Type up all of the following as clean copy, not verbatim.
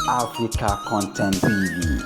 Africa Content TV.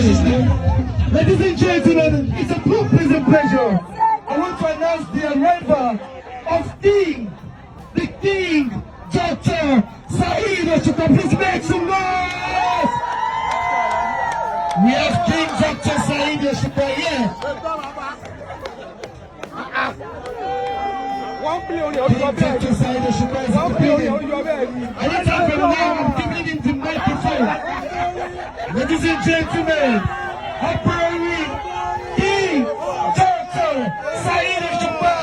Ladies and gentlemen, it's a true pleasant pleasure. I want to announce the arrival of King, the King, Dr. Saheed Osupa. Please make some noise. We have King Dr. Saheed Osupa here. Wọ́n pè orin King ọjọ́ bẹ́ẹ̀ Dr. Saheed Osupa is in wọ́n the pè orin building. ọjọ́ bẹ́ẹ̀ ni. I want to have now, I'm giving him the microphone. Ladies and gentlemen, Operation King Dr. Saheed Osupa.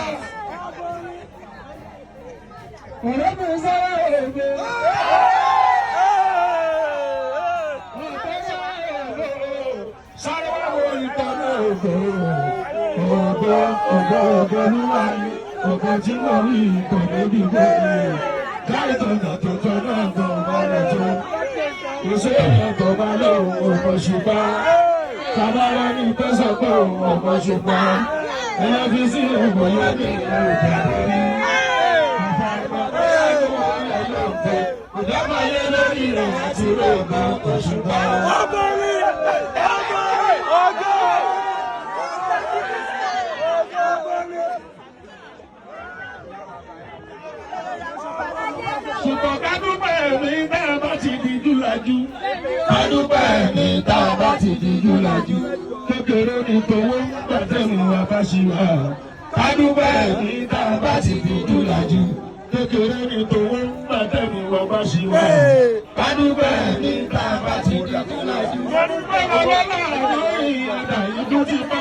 Ọ̀rẹ́ mi sáré òde. Sáré wá wo ìtọ́nà ògo. Ògo, ògo, ògo níwá ni. Ògo tí mo rí kò débi gbòòrò. Káyọ̀ tọ̀nà tó tọ̀nà tó balẹ̀ tó. Kò sí èèyàn tó bá lóhùn òmò ṣùgbọ́n. Bàbá ní tó sọ pé òun òmò ṣùgbọ́n. Ẹyẹ fi sí òmò yẹn ní ìlú ìgbàlódé. Ìjọba yé lórí rẹ̀ àti rògbò òṣùpá. Ṣùgbọ́n ká dúpẹ́ mi tá a bá ti di júlajú. Ká dúpẹ́ mi tá a bá ti di júlajú. Kékeré ni tòwó ń gbàdéhùn wa bá ṣì wà. Ká dúpẹ́ mi tá a bá ti di júlajú. Kékeré ni tòwó ń gbàdéhùn wa bá ṣì wà. Ká dúpẹ́ mi tá a bá ti di júlajú. Bàbá náà lórí ìyàdà ikú ti pa.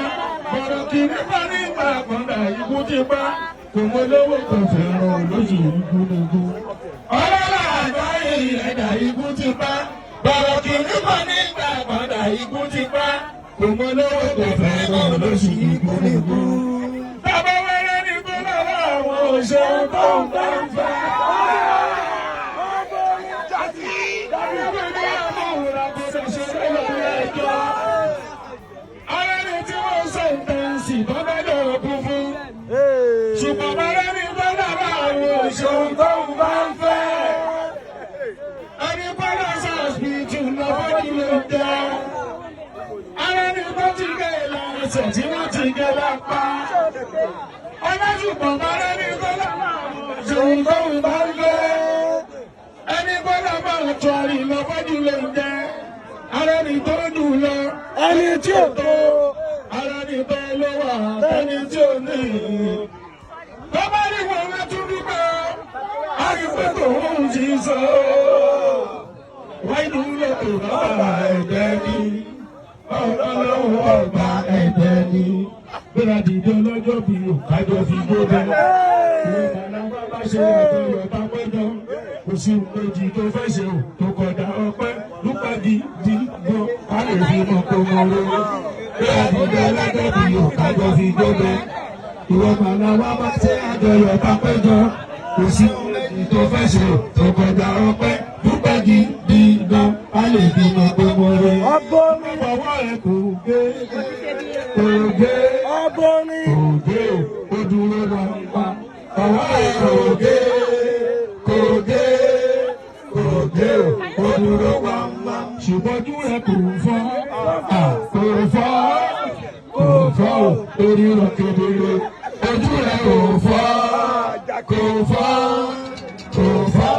Bọ̀dọ̀ kìíní bá nígbà kọ̀ọ̀dà ikú ti pa. Kò mọ lówó kò fẹ́ràn lóṣù ikú nìkú. Ọlọ́lá àgbáyé ẹ̀dá ikú ti pa. Bọ̀rọ̀ kìíní kan nígbà kọ̀ọ̀dà ikú ti pa. Kò mọ lówó kò fẹ́ràn lóṣù ikú nìkú. Bàbá wẹ́rẹ́ ní kó lọ́wọ́ àwọn òṣèlú tó ń bá ń fẹ́. Ara ni tí wọ́n sẹ̀ǹtẹ̀ǹsì tó dájọ́ òkú fún. Ṣùgbọ́n bàrẹ́ ní gbọ́dọ̀ bá àwọn òṣèlú tó ń bá ń fẹ́. Ẹni gbọ́dọ̀ sọ̀sìpìtì lọ́wọ́ ló ń jẹ́. Ara ni tó ti gé lẹ́sẹ̀ tí wọ́n ti gé lápá. Ọlọ́ṣùgbọ́n bàrẹ́ ní gbọ́dọ̀ bá àwọn òṣèlú tó ń bá ń fẹ́. Ẹni gbọ́dọ̀ bá ọ̀tọ̀rì lọ́wọ́ ló ń jẹ́. Ara ni tó dùn lọ, ẹni tí ò tó. Ara ni tó lówó, ẹni tí ò ní. Bàbá rí wọn látún dúpẹ́, a rí pé tòun ti sọ. Wáyé ló tó bàbá ẹ̀jẹ̀ ni, ọlọ́run ọba ẹ̀jẹ̀ ni. Gbéra dìde ọlọ́jọ́ bí òkájọ́ fi gbóde. Ìwé bàlágbá bá ṣe àjọyọ̀ bá péjọ. Kò sí méjì tó fẹ́ ṣe ò tó kọjá ọpẹ́. Dúpẹ́ gidi gan, ká lè fi mọ̀ kó mọ̀ ro. Gbéra dìde ọlọ́jọ́ bí òkájọ́ fi gbóde. Ìwọ màláwá bá ṣe àjọyọ̀ bá péjọ. Kò sí méjì tó fẹ́ ṣe ò tó kọjá ọpẹ́. Dúpẹ́ gidi gan, ká lè fi mọ̀ kó mọ̀ ro. Ọwọ́ ẹ̀ kò gé, kò gé, kò gé o, ó dúró wá wá. Ọwọ́ ẹ̀ kò gé, kò gé, kò gé o, ó dúró wá wá. Ṣùgbọ́n ojú rẹ̀ kò fọ́, kò fọ́, kò fọ́ o, orí rẹ̀ kedere. Ojú rẹ̀ kò fọ́, Kò fọ́, kò fọ́.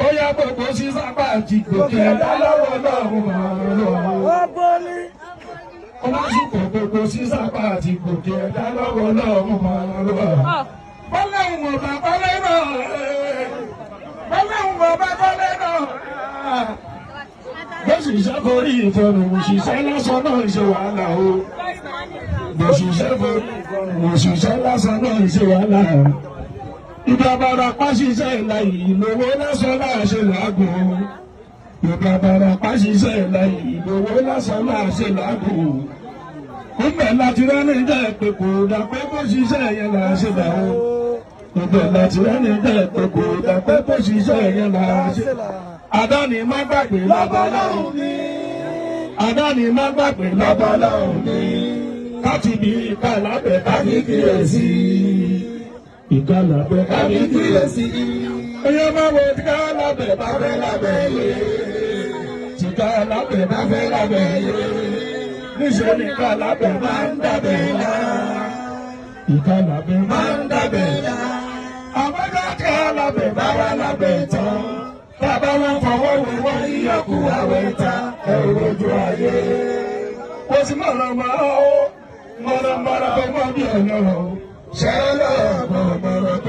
Ó yá, gbogbo sísápá àti gòkè ẹ̀dá lọ́wọ́ lọ́wọ́ lọ́wọ́. Ọmọ sì kò gbogbo sísápá àti gòkè ẹ̀dá lọ́wọ́ lọ́wọ́ lọ́wọ́. Bọ́láhùn ọba kọ́lé náà. Bọ́láhùn ọba kọ́lé náà. Bó ṣiṣẹ́ forí ìfọ̀nù, òṣìṣẹ́ lásán náà ṣe wàhálà o. Bó ṣiṣẹ́ forí ìfọ̀nù, òṣìṣẹ́ lásán náà ṣe wàhálà. Ìjọba barapá ṣiṣẹ́ ìlà ìlówó lásán náà ṣe làágùn. Ìjọba barapá ṣiṣẹ́ ìlà ìlówó lásán náà ṣe làágùn. Ibẹ̀ láti rẹ́ni jẹ́ pé kò dà pé bó ṣiṣẹ́ yẹn là á ṣe dà o. Ibẹ̀ láti rẹ́ni jẹ́ pé kò dà pé bó ṣiṣẹ́ yẹn là á ṣe. Àdáni má gbàgbé lọ́bọ̀ lọ́hùn ní. Àdáni má gbàgbé lọ́bọ̀ lọ́hùn ní. Káti bí ìka lábẹ́ ká ní kíyèsí. Ìka lábẹ́ ká ní kíyèsí. Oyè máa wo ká lábẹ́ bá fẹ́ lábẹ́ yé. Tìka lábẹ́ bá fẹ́ lábẹ́ yé. Níṣẹ́ ni ìka lábẹ́ máa ń dàbẹ̀ lá. Ìka lábẹ́ máa ń dàbẹ̀ lá. Àmọ́jọ́ ká lábẹ́ bá wà lábẹ́ tán. Bàbá wọn fọwọ́ wò wọ́n yíyọkù àwẹ̀ ta ẹ̀rọ ojú ayé. Kò sí mọ̀rọ̀mọ́rọ́ o, mọ̀rọ̀mọ́rọ́ kò mọ̀ bí ọ̀nà o. Ṣẹlẹ̀ ọ̀gbọ̀n